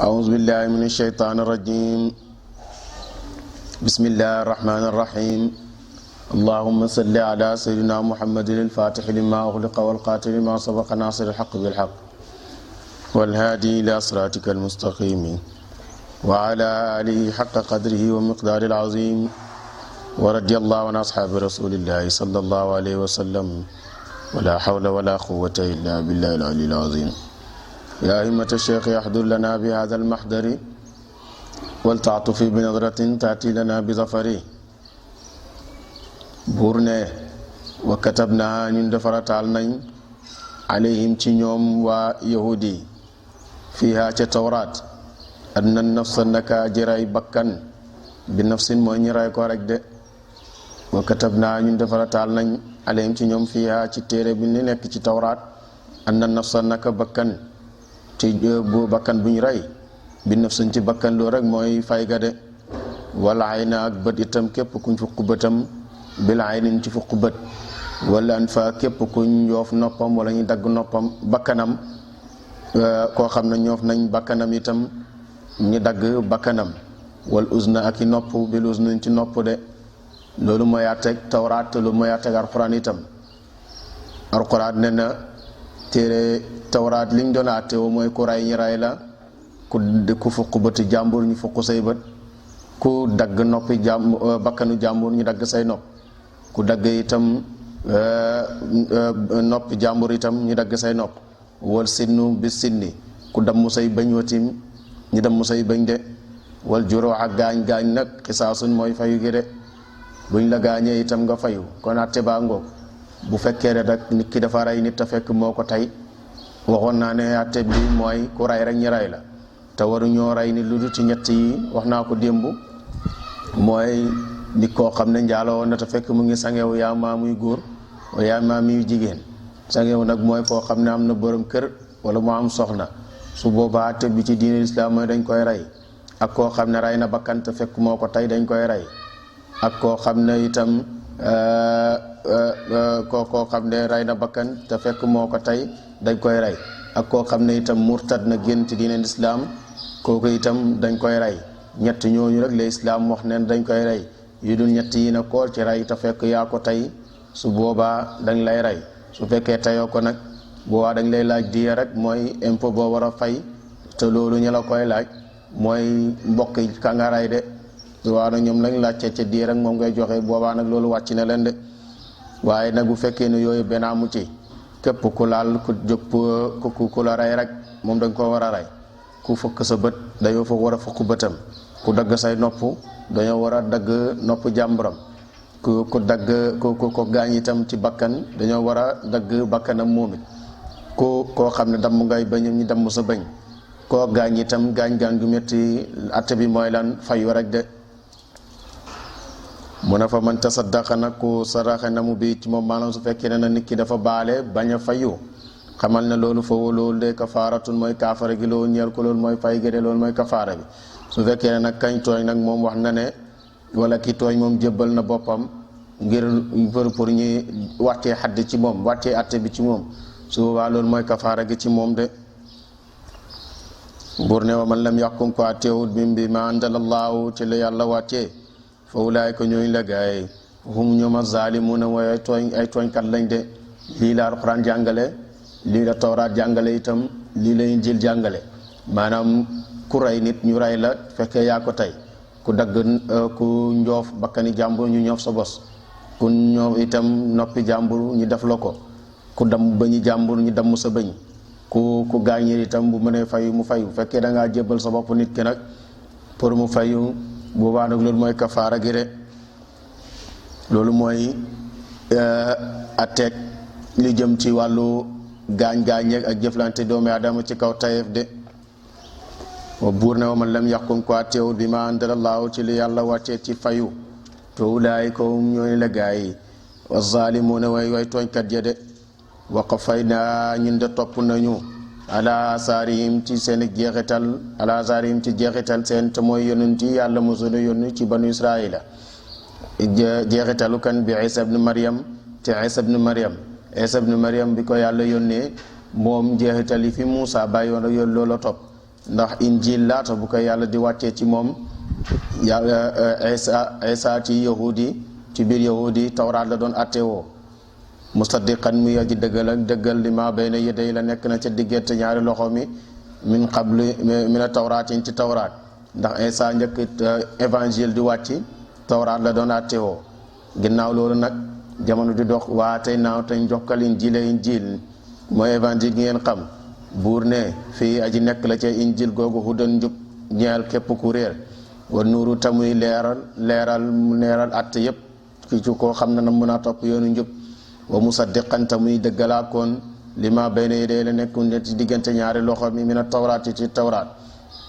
أعوذ بالله من الشيطان الرجيم. بسم الله الرحمن الرحيم. اللهم صل على سيدنا محمد الفاتح لما أغلق والقاتل لما سبق ناصر الحق بالحق والهادي إلى صراطك المستقيم وعلى آله حق قدره ومقدار العظيم ورضي الله عن أصحاب رسول الله صلى الله عليه وسلم ولا حول ولا قوة إلا بالله العلي العظيم. يا همة الشيخ احضر لنا بهذا المحضر والتعطف بنظرة تأتي لنا بظفره. بورنه وكتبنا ندفرت علنا عليهم تنيوم ويهودي فيها التوراة أن النفس نكا جراي بكن بنفس موين راي كورك de وكتبنا ندفرت علنا عليهم تنيوم فيها تيري بن نك ci tawrat أن النفس نكا بكن ci bu bakkan buñ rey bi nafsin ci bakkan loo rek mooy fay ga de wala ay na ak bët itam képp kuñ fukk bëtam bil aynin ci fukk bët wala an fa képp kuñ yoof noppam wala ñu dagg noppam bakkanam koo xam ne ñoof nañ bakkanam itam ñu dagg bakkanam wal uzna ak i nopp bil uznañ ci nopp de loolu mooy àtteeg tawraat loolu mooy àtteeg alxuraan itam alxuraan ne na téere tawraat liñ doon àtte woo mooy ku ray ñi ray la ku fukk bëti jàmbur ñu fukk say bët ku dagg noppi bakkanu jàmbur ñu dagg say nopp ku dagg itam noppi jàmbur itam ñu dagg say nopp wal sinnu bi sinni ku damm say bañ watim ñu damm say bañ de wal juróo ak gaañ nag xisaasuñ mooy fayu gi de buñ la gaañee itam nga fayu kon àtte baa ngoog bu fekkee rek nit ki dafa rey nit te fekk moo ko tey waxoon naa ne àtte bi mooy ku rey rek ñi rey la te waruñoo rey ni lu dul ci ñett yi wax naa ko démb mooy nit koo xam ne njaaloo woon na te fekk mu ngi sangewu yaa maa muy góor yaa maa muy jigéen sangewu nag mooy koo xam ne am na borom kër wala mu am soxna su boobaa àtte bi ci diine islaam mooy dañ koy rey ak koo xam ne rey na bakkan te fekk moo ko tey dañ koy rey ak koo xam ne itam koo xam ne rey na bakkan te fekk moo ko tey dañ koy rey ak koo xam ne itam murtad na génn ci diine islaam kooku itam dañ koy rey ñett ñooñu rek la islaam wax ne dañ koy rey yu dul ñett yi na koor ci rey te fekk yaa ko tey su boobaa dañ lay rey su fekkee teyoo ko nag boobaa dañ lay laaj diya rek mooy impôt boo war a fay te loolu ñu la koy laaj mooy mbokk ka nga rey de waaw nag ñoom lañ laajte ca diya rek moom ngay joxe boobaa nag loolu wàcc na leen de waaye nag bu fekkee ne yooyu benn amu ci képp ku laal ku jóg ku la rey rek moom dañ ko war a rey ku fukk sa bët dañoo fa war a fukk bëtam ku dagg say nopp dañoo war a dagg nopp jàmburam ku dagg ko gaañ itam ci bakkan dañoo war a dagg bakkanam moom it koo xam ne damm ngay bañam ñi damm sa bañ koo gaañ itam gaañ gu métti atte bi mooy lan fayu rek de mu ne fa man tasaddaqa nag ku saraxe na mu bi ci moom maanaam su fekkee ne na nit ki dafa baale bañ a fayu xamal ne loolu foofu loolu de kafaaratun mooy kaafara gi loolu ñeel ko loolu mooy fay gi de loolu mooy kafaara bi su fekkee ne nag kañ tooñ nag moom wax na ne wala ki tooñ moom jébbal na boppam ngir pour ñu wàccee xadd ci moom wàccee atte bi ci moom su boobaa loolu mooy kafaara gi ci moom de buur ne wa man lam yaxkum ko atteewul bi ma andalallahu ci la yàlla wàccee fa ulaayka ñooñu la gaay hum ñoom az-zaalimuuna mooy ay tooñkat lañ de lii la alxuraan jàngale lii la tawraat jàngale itam lii la injiil jàngale maanaam ku rey nit ñu rey la fekkee yaa ko tey ku dagg ku njoof bakkani jàmbur ñu ñoof sa bos ku ñoof itam noppi jàmbur ñu def la ko ku damm bañi jàmbur ñu damm sa bëñ ku gaañir itam bu mënee fayu mu fayu fekkee da ngaa jébbal sa bopp nit ki nag pour mu fayu boobaa nag loolu mooy kafaara gi de loolu mooy atteeg li jëm ci wàllu gaañ ak jëflante doomi aadama ci kaw tayeef de wa buur ne wa man lam yaxkum ko atteewul bi ma andalallahu ci li yàlla wàccee ci fayu to ulaayika hum ñooy la gaay yi wa zaalimuuna way tooñkat ya de wa qafaynaa ñun de topp nañu ala asaarihim ci seen jeexital ala asaarihim ci jeexital seen te mooy yonent yi yàlla mosuna yónni ci banu israila jeexitalu kan bi isa ibn mariam te isa ibn mariam bi ko yàlla yónnee moom jeexital yi fi Muusa bàyyoon ak yoon loola topp ndax injil laata bu ko yàlla di wàccee ci moom yàlla isa ci yahudi ci biir yahudi tawraat la doon attewoo musaddiqan muy aji dëggal ak dëggal li ma bayna yaday la nekk na ca diggante ñaari loxo mi min qabli mina tawraatin ci tawraat ndax isa njëkk évangile di wàcc tawraat la doon attewoo ginnaaw loolu nag jamono di dox waa tey naaw te jokkal injil mooy évangile gi ngeen xam buur ne fii aji nekk la ca injil googu hudan njub ñeel képp ku réer wa nuuru tamuy leeral atte yépp ci koo xam ne na mën a topp yoonu njub wa musaddiqan tamuy dëggalaakoon li ma bayna yaday la nekk ci diggante ñaari loxo mi mina tawraat ci tawraat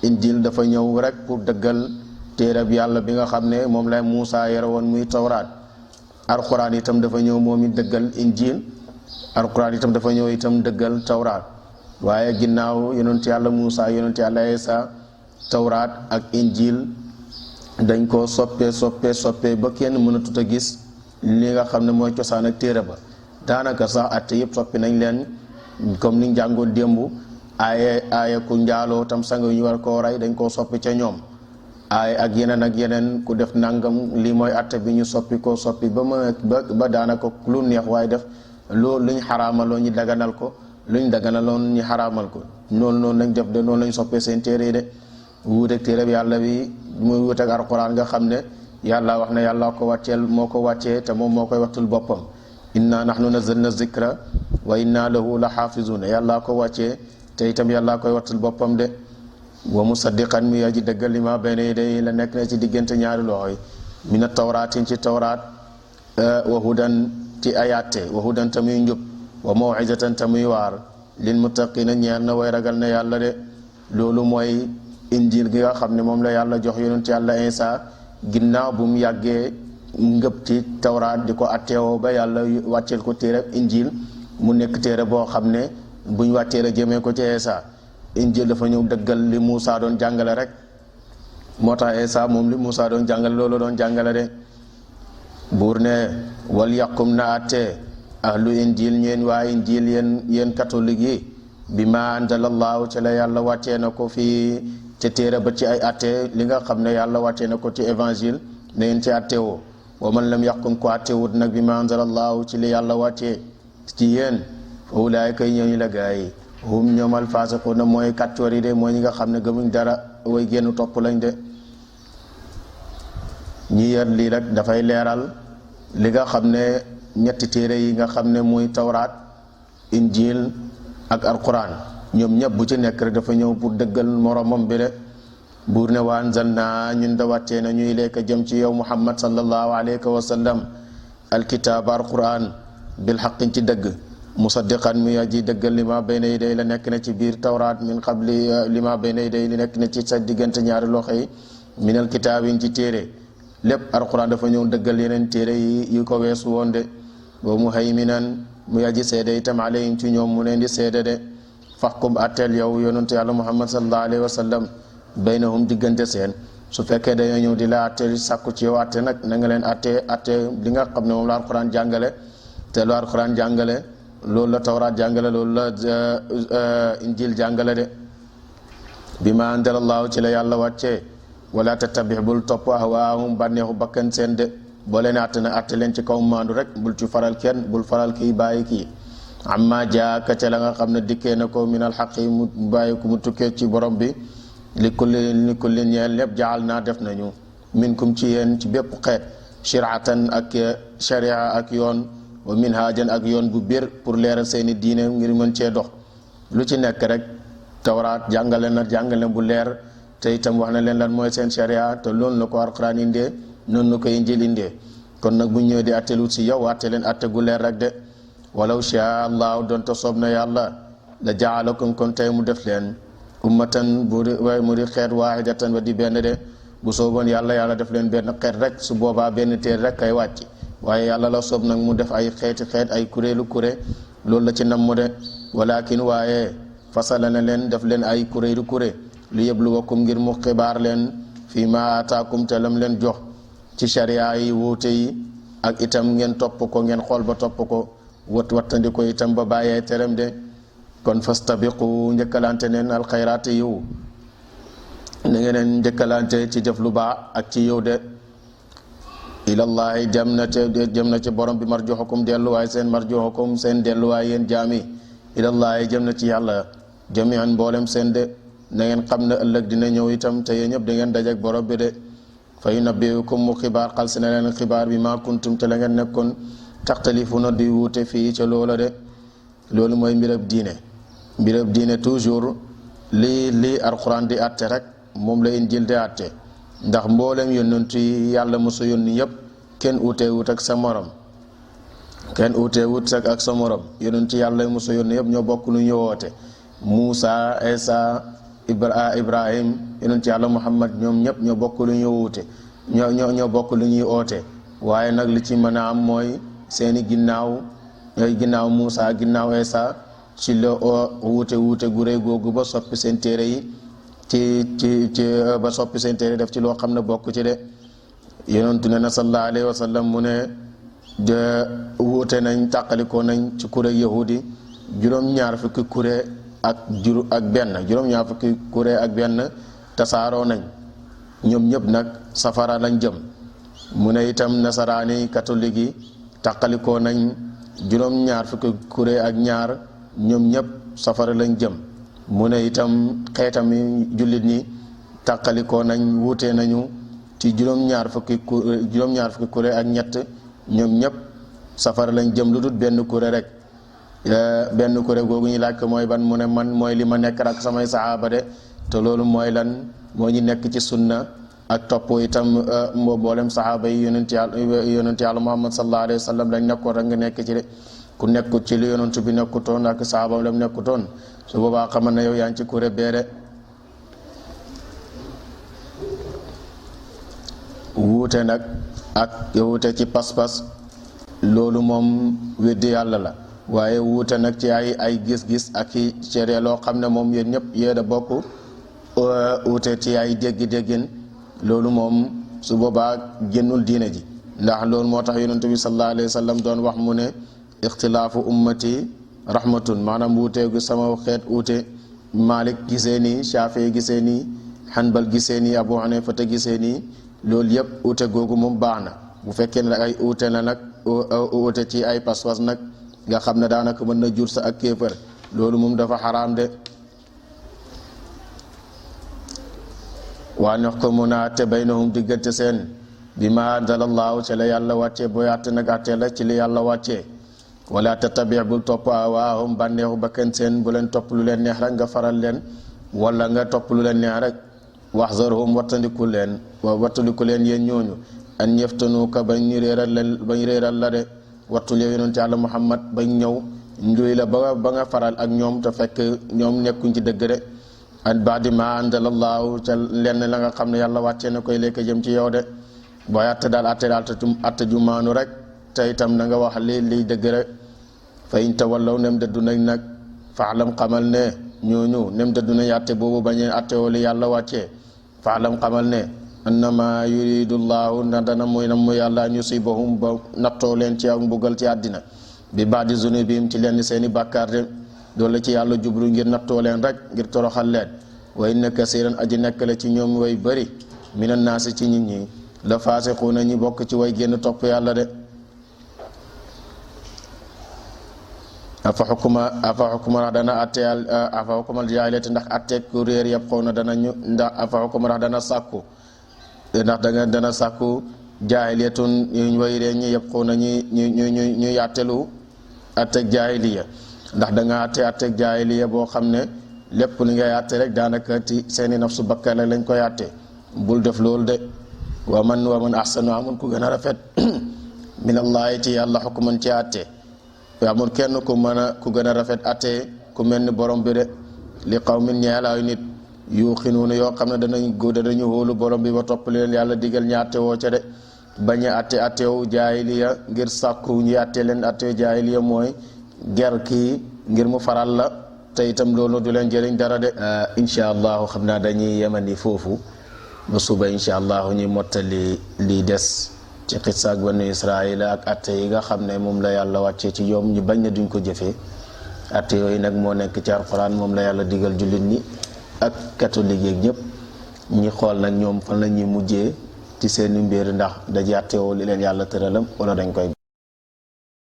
injil dafa ñëw rek pour dëggal téereb yàlla bi nga xam ne moom lay Muusa yore woon muy tawraat alxuraan itam dafa ñëw moom it dëggal injil alxuraan itam dafa ñëw itam dëggal tawraat waaye ginnaaw yonent yàlla Muusa yonent yàlla Isa tawraat ak injil dañ koo soppee ba kenn mënatut a gis li nga xam ne mooy cosaan ak téere ba daanaka sax atte yëpp soppi nañ leen comme ni njàngoon démb aaye ku njaaloo tam sang yu ñu war koo rey dañ koo soppi ca ñoom aaye ak yeneen ku def nangam lii mooy atte bi ñu soppi ba daanaka lu neex waaye def loolu luñ xaraamaloon ñi daganal ko luñ daganaloon ñi xaraamal ko noonu lañ def de noonu lañ soppee seen téere de wuuteeg téere bi yàlla bi muy wuuteeg alxuraan nga xam ne yàlla wax ne yàlla moo ko wàccee te moom moo koy wattul boppam inna nahnu nazzalna zikra wa inna lahu la xaafizuna yàlla ko wàccee te itam yàlla koy wattul boppam de wa musaddiqan mu aji dëggal li ma bayna yaday la nekk na ci diggante ñaari loxo yi mina tawraatin ci tawraat wa hudan ci ayatte wa hudan tamuy njub wa maw'izatan tamuy waar lil muttaqina ñeel na way ragal na yàlla de loolu mooy injil gi nga xam ne moom la yàlla jox yonent yàlla Isa ginnaaw bu mu yàggee ngëp ci tawraat di ko atteewoo ba yàlla wàcceel ko téere injil mu nekk téere boo xam ne buñ wàccee la jëmee ko ci Isa injil dafa ñëw dëggal li Muusa doon jàngale rek moo tax Isa moom li Muusa doon jàngale loolu doon jàngale de buur ne wal yàqum na atte ahlu injil ñeen waa injil yéen catholique yi bi ma anzalallahu ci la yàlla wàccee na ko fii te téere ba ci ay atte li nga xam ne yàlla wàccee na ko ci évangile na ngeen ci attewoo wa man lam yàqum ko attewut nag bi ma anzalallahu ci li yàlla wàccee ci yéen fa ulaayika ñooñu la gaa yi hum ñoom alfaasiquuna mooy kàccoor yi de mooy ñi nga xam ne gëmuñ dara way génn topp lañ de ñi yar lii rek dafay leeral li nga xam ne ñetti téere yi nga xam ne muy tawraat injil ak alquran ñoom ñëpp bu ci nekk rek dafa ñëw pour dëggal moromam bi de buur ne wa anzalna ñun da wàccee na ñuy lekk jëm ci yow muhammad sallallahu alayhi wa sallam alkitaab alquran bil xaqin ci dëgg musaddiqan muy aji dëggal li ma bayna yaday la nekk na ci biir tawraat min qabli li ma bayna yaday li nekk na ci sa diggante ñaari loxo yi minal kitaabin ci téere lépp alquran dafa ñëw dëggal yeneen téere yi ko weesu woon de wa muhayminan muy aji seede itam alayhim ci ñoom mu leen di seede de faxkum atteel yow yonentu yàlla muhammad sallallahu alayhi wa sallam baynahum diggante seen su fekkee dañoo ñëw di la atte sàkku ci yow atte nag na nga leen atte li nga xam ne moom la alquran jàngale te lu alquran jàngale loolu la tawraat jàngale loolu la injil jàngale de bi ma anzalallahu ci la yàlla wàccee wala tattabi bul topp ahwaahum bànneexu bakkan seen de boo leen atte na atte leen ci kaw maandu rek bul ci faral kenn bul faral kii bàyyi kii amma jaaka ca la nga xam ne dikkee na ko minal xaq yi mu bàyyi ko mu tukkee ci borom bi li kulli ñeel lépp jaal naa def nañu minkum ci yéen ci bépp xeet shiratan ak sharia ak yoon wa minhaajan ak yoon bu bir pour leeral seeni diine ngir mën cee dox lu ci nekk rek tawraat jàngale bu leer te itam wax na leen lan mooy seen sharia te loolu la ko alquran indee noonu la ko injil indee kon nag bu ñëwee di attelu si yow atte leen atte gu leer rek de walaw shaa allahu doonte soob na yàlla la jaalakum kon tey mu def leen ummatan mu di xeet waahidatan wa di benn de bu sooboon yàlla def leen benn xeet rek su boobaa benn téere rek kay wàcc waaye yàlla la soob nag mu def ay xeet ay kuréelu loolu la ci nam mu de walakin waaye fasala na leen def leen ay kuréelu lu yabluwakum ngir mu xibaar leen fii ma ataakum te lam leen jox ci sharia yi wuute yi ak itam ngeen topp ko ngeen xool ba topp ko wattandi ko itam ba bàyyee terem de kon fastabiqu njëkkalante neen alxayraati yiw na ngeen njëkkalante ci def lu baax ak ci yow de ilallahi jëm na ci borom bi marjuhukum delluwaay seen marjuhukum seen delluwaay yéen jaami ilallahi jëm na ci yàlla jami'an mboolem seen de na ngeen xam ne ëllëg dina ñëw itam te yéen ñëpp da ngeen dajeek borom bi de fa yunabbi'ukum mu xibaar xal si na leen xibaar bi ma kuntum te la ngeen nekkoon taxtalifuna di wuute fii ca loola de loolu mooy mbirab diine toujours lii alxuraan di atte rek moom la injil di atte ndax mboolem yonent yi yàlla mosu yónni yëpp kenn uutee wut ak sa morom kenn uutee wut ak sa morom yonent yàlla mosu yónni yëpp ñoo bokk lu ñu woote Muusa Isa Ibrahim yonent yàlla Muhammad ñoom ñëpp ñoo bokk lu ñu wuute ñoo bokk lu ñuy oote waaye nag li ci mën a am mooy seeni ginnaaw Muusa ginnaaw Isa ci la wuute gu rëy googu ba soppi seen téere yi ci ba soppi seen téere def ci loo xam ne bokk ci de yonentu ne na sallallahu alayhi wa sallam mu ne de wuute nañ tàqalikoo nañ ci kuréel yahudi juróom-ñaar fukki kuréel ak benn tasaaroo nañ ñoom ñëpp nag safara lañ jëm mu ne itam nasaraani catholique yi tàqalikoo nañ juróom-ñaar fukki kuréel ak ñaar ñoom ñëpp safara lañ jëm mu ne itam xeetami jullit ñi tàqalikoo nañ wuute nañu ci juróom-ñaar fukki kuréel ak ñett ñoom ñëpp safara lañ jëm lu dul benn kuréel rek benn kuréel googu ñu laaj ko mooy ban mu ne man mooy li ma nekk ak samay saxaaba de te loolu mooy lan moo ñu nekk ci sunna ak topp itam mboolem saxaaba yi yonent yàlla Muhammad sallallahu alayhi wa sallam lañ nekkoon rek nga nekk ci de ku nekkut ci li yonent bi nekkutoon ak saxaabam lam nekkutoon su boobaa xamal na yow yaa ngi ci kuréel bee de wuute nag ak wuute ci pas-pas loolu moom weddi yàlla la waaye wuute nag ci ay gis-gis ak i cere loo xam ne moom yéen ñëpp yéen a bokk wuute ci ay dégg-déggin loolu moom su boobaa génnul diine ji ndax loolu moo tax yonent bi sallallahu alayhi wa sallam doon wax mu ne ixtilaafu ummati rahmatun maanaam wuuteegu sama xeet wuute Malik gisee nii Shafii gisee nii Hanbal gisee nii Abu Hanifa te gisee nii loolu yëpp wuute googu moom baax na bu fekkee ne ay wuute la nag wuute ci ay pas-pas nag nga xam ne daanaka mën na jur sa ak kéefër loolu moom dafa xaraam de waa nex ko mun a atte baynahum diggante seen bi ma anzalallahu ci la yàlla wàccee booy atte nag atte la ci li yàlla wàccee wala tattabi bul topp awaahum bànneexu bakkan seen bu leen topp lu leen neex rek nga faral leen wala nga topp lu leen neex rek waxzarhum wattandiku leen yéen ñooñu an yaftanuuka bañ réeral la de wattul yow yonent yàlla Muhammad bañ ñëw njuy la ba nga faral ak ñoom te fekk ñoom nekkuñ ci dëgg de an baadi ma anzalallahu ca lenn la nga xam ne yàlla wàccee na koy lekk jëm ci yow de booy atte daal atte ju maanu rek te itam na nga wax liy dëgg rek fa in tawallaw nem dëddu nañ nag faalam xamal ne ñooñu nem dëddu nañ atte boobu bañee atte woo li yàlla wàccee faalam xamal ne annama yuridullahu na dana muy na mu yàlla yusibahum ba nattoo leen ci ak mbugal ci àddina bi baadi zunubihim ci leen seeni bàkkaar de doolu ci yàlla jublu ngir nattoo leen rek ngir toroxal leen wa inna kasiran aji nekk la ci ñoom way bëri minan naasi ci nit ñi la faasiquuna ñi bokk ci way génn topp yàlla de afa xukuma dana atteel afa xukumal jaahiliyati ndax atteeg ku réer yëpp xaw na danañu ndax afa xukuma ndax dana sàkku ndax dana sàkku jaahiliyatun ñu way réer ñi yëpp xaw na ñu yàttelu atteeg jaahiliya ndax da nga atteeg jaahiliya boo xam ne lépp li ngay atte rek daanaka ci seeni nafsu bakkan lañ koy atte bul def loolu de wa man ahsanu amul ku gën a rafet minallahi ci yàlla xukuman ci atte amul kenn ku gën a rafet atte ku mel ni borom bi de li qawmin ñeelaayu nit yuuxinuuna yoo xam ne danañu hóolu borom bi ba topp leen yàlla digal ñi atte woo ca de bañ a attewu jaahiliya ngir sàkku ñi atte leen attewu jaahiliya mooy ger kii ngir mu faral la te itam loolu du leen jëriñ dara de incha allahu xam naa dañuy yemani foofu ba suba incha allahu ñuy mottali lii des ci xissaak banu Israayila ak atte yi nga xam ne moom la yàlla wàccee ci ñoom ñu bañ na duñ ko jëfee atte yooyu nag moo nekk ci alxuraan moom la yàlla digal jullit ñi ak catholique yeeg ñëpp ñi xool nag ñoom fan la ñuy mujjee ci seeni mbir ndax dajaatewoo li leen yàlla tëralam wala dañ koy